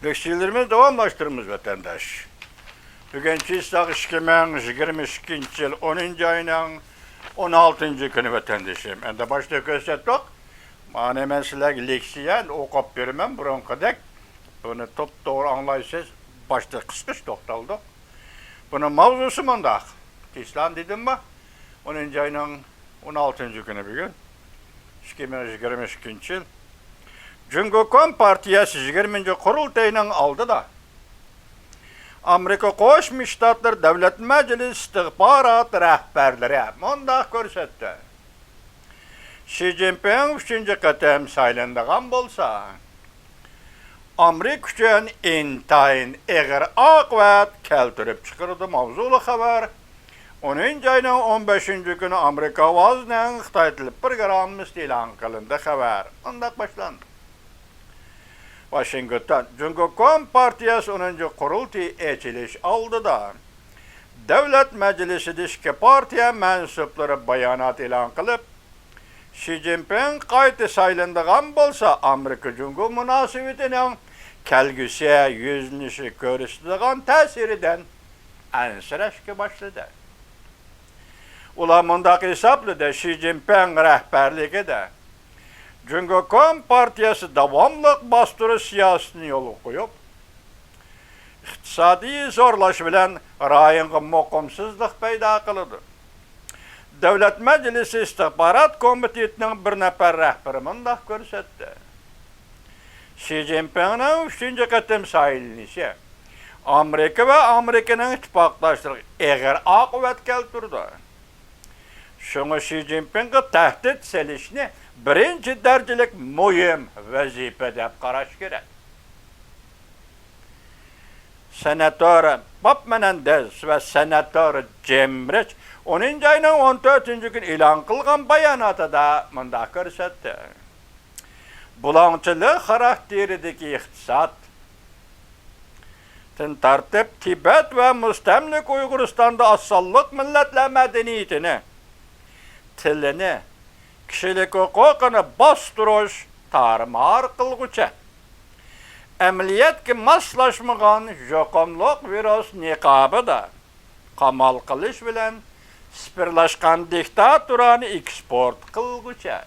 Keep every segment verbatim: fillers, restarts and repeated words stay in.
لېكسىيەلىرىمىزنى داۋاملاشتۇرىمىز، ۋەتەنداش. بۈگۈن چىساق ئىككى مىڭ يىگىرمە ئىككىنچى يىل ئونىنچى ئاينىڭ ئون ئالتىنچى كۈنى، ۋەتەندىشىم. ئەمدى باشتا كۆرسەتتۇق. مانا مەن سىلەرگە لېكسىيە ئوقۇپ بېرىمەن بۇرۇنقىدەك. بۇنى توپتوغرا ئاڭلايسىز. باشتا قىسقىچە توختالدۇق. بۇنىڭ ماۋزۇسى مۇنداق. تېسلان دېدىممۇ؟ ئونىنچى ئاينىڭ ئون ئالتىنچى كۈنى بۈگۈن. ئىككى مىڭ يىگىرمە ئىككىنچى يىل. جۇڭگو كومپارتىيەسى يىگىرمىنچى قۇرۇلتىيىنىڭ ئالدىدا ئامېرىكا قوشما شتاتلىرى دۆلەت مەجلىسى ئىستىخبارات رەھبەرلىرى مۇنداق كۆرسەتتى. شى جىنپىڭ ئۈچىنچى قېتىم سايلىنىدىغان بولسا، ئامېرىكا ئۈچۈن ئىنتايىن ئېغىر ئاقىۋەت كەلتۈرۈپ چىقىرىدۇ ماۋزۇلۇق خەۋەر. ئونىنچى ئاينىڭ ئون بەشىنچى كۈنى ئامېرىكا ئاۋازىنىڭ خىتاي تىل پروگراممىسىدا ئېلان قىلىندى خەۋەر. مۇنداق باشلاندى. ۋاشىنگتون، جۇڭگو كومپارتىيەسى ئونىنچى قۇرۇلتىيى ئېچىلىش ئالدىدا دۆلەت مەجلىسىدە ئىككى پارتىيە مەنسۇپلىرى بايانات ئېلان قىلىپ، شى جىنپىڭ قايتا سايلىنىدىغان بولسا، ئامېرىكا جۇڭگو مۇناسىۋىتىنىڭ كەلگۈسى يۈزلىنىشى كۆرسىتىدىغان تەسىرىدىن ئەنسىرەشكە باشلىدى. ئۇلار مۇنداق ھېسابلىدى، شى جىنپىڭ رەھبەرلىكىدە جۇڭگو كومپارتىيەسى داۋاملىق باستۇرۇش سىياسىتىنى يولغا قويۇپ، ئىقتىسادىي زورلاش بىلەن رايونغا مۇقىمسىزلىق پەيدا قىلىدۇ. دۆلەت مەجلىسى ئىستىخبارات كومىتېتىنىڭ بىر نەپەر رەھبىرى مۇنداق كۆرسەتتى. شى جىنپىڭنىڭ ئۈچىنچى قېتىم سايلىنىشى ئامېرىكا ۋە ئامېرىكىنىڭ ئىتتىپاقداشلىرىغا ئېغىر ئاقىۋەت كەلتۈرىدۇ. شۇڭا شى جىنپىڭغا تەھدىت سېلىشنى بىرىنچى دەرىجىلىك مۇھىم ۋەزىپە دەپ قاراش كېرەك. سېناتور بوب مېنېندېز ۋە سېناتور جىم رىچ ئونىنچى ئاينىڭ ئون تۆتىنچى كۈنى ئېلان قىلغان باياناتىدا مۇنداق كۆرسەتتى. بۇلاڭچىلىق خاراكتېرىدىكى ئىقتىساد تىن تارتىپ، تىبەت ۋە مۇستەملىكە ئۇيغۇرىستاندا ئاز سانلىق مىللەتلەر مەدەنىيىتىنى، تىلىنى، كىشىلىك ھوقۇقىنى باستۇرۇش تارمار قىلغۇچە، ئەمەلىيەتكە ماسلاشمىغان يۇقۇملۇق ۋىرۇس نىقابىدا قامال قىلىش بىلەن سىپىرلاشقان دىكتاتۇرانى ئېكسپورت قىلغۇچە،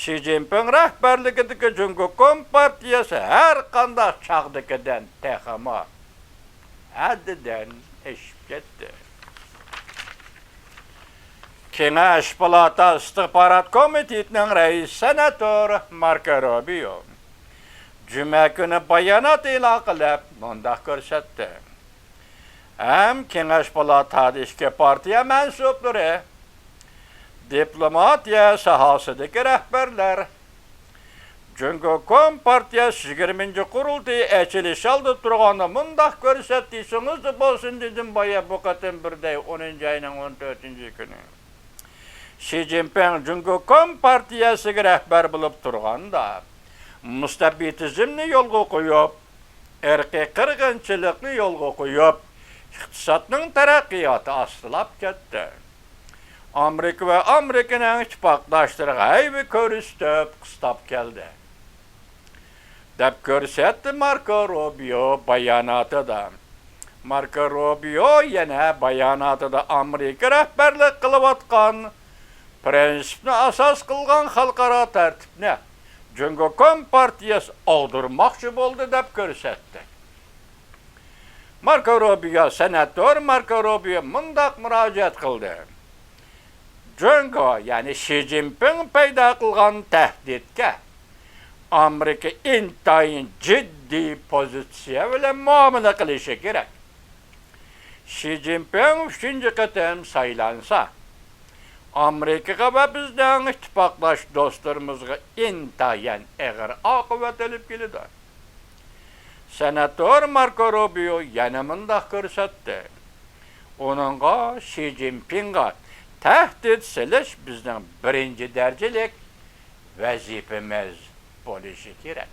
شى جىنپىڭ رەھبەرلىكىدىكى جۇڭگو كومپارتىيەسى ھەر قانداق چاغدىكىدىن تېخىمۇ ھەددىدىن ئېشىپ كەتتى. كېڭەش پالاتا ئىستىخبارات كومىتېتىنىڭ رەئىسى سېناتور ماركو روبىيو جۈمە كۈنى بايانات ئېلان قىلىپ، مۇنداق كۆرسەتتى. ھەم كېڭەش پالاتادا ئىككى پارتىيە مەنسۇپلىرى، دىپلوماتىيە ساھەسىدىكى رەھبەرلەر، جۇڭگو كومپارتىيەسى يىگىرمىنچى قۇرۇلتىيى ئېچىلىش ئالدىدا تۇرغاندا مۇنداق كۆرسەتتى، ئېسىڭىزدە بولسۇن دېدىم بايا بۇ قېتىم بىردەك ئونىنچى ئاينىڭ ئون تۆتىنچى كۈنى. شى جىنپىڭ جۇڭگو كومپارتىيەسىگە رەھبەر بولۇپ تۇرغاندا، مۇستەبىتىزمنى يولغا قويۇپ، ئىرقىي قىرغىنچىلىقنى يولغا قويۇپ، ئىقتىسادنىڭ تەرەققىياتى ئاستىلاپ كەتتى. ئامېرىكا ۋە ئامېرىكىنىڭ ئىتتىپاقداشلىرىغا ھەيۋە كۆرسىتىپ، قىستاپ كەلدى، دەپ كۆرسەتتى ماركو روبىيو باياناتىدا. ماركو روبىيو يەنە باياناتىدا ئامېرىكا رەھبەرلىك قىلىۋاتقان پىرىنسىپنى ئاساس قىلغان خەلقئارا تەرتىپنى جۇڭگو كومپارتىيەسى ئاغدۇرماقچى بولدى، دەپ كۆرسەتتى. ماركو روبىيو، سېناتور ماركو روبىيو مۇنداق مۇراجىئەت قىلدى. جۇڭگو، يەنى شى جىنپىڭ پەيدا قىلغان تەھدىتكە ئامېرىكا ئىنتايىن جىددىي پوزىتسىيە بىلەن مۇئامىلە قىلىشى كېرەك. شى جىنپىڭ ئۈچىنچى قېتىم سايلانسا، ئامېرىكىغا ۋە بىزنىڭ ئىتتىپاقداش دوستلىرىمىزغا ئىنتايىن ئېغىر ئاقىۋەت ئېلىپ كېلىدۇ. سېناتور ماركو روبىيو يەنە مۇنداق كۆرسەتتى. ئۇنىڭغا شى جىنپىڭغا تەھدىت سېلىش بىزنىڭ بىرىنچى دەرىجىلىك ۋەزىپىمىز بولۇشى كېرەك.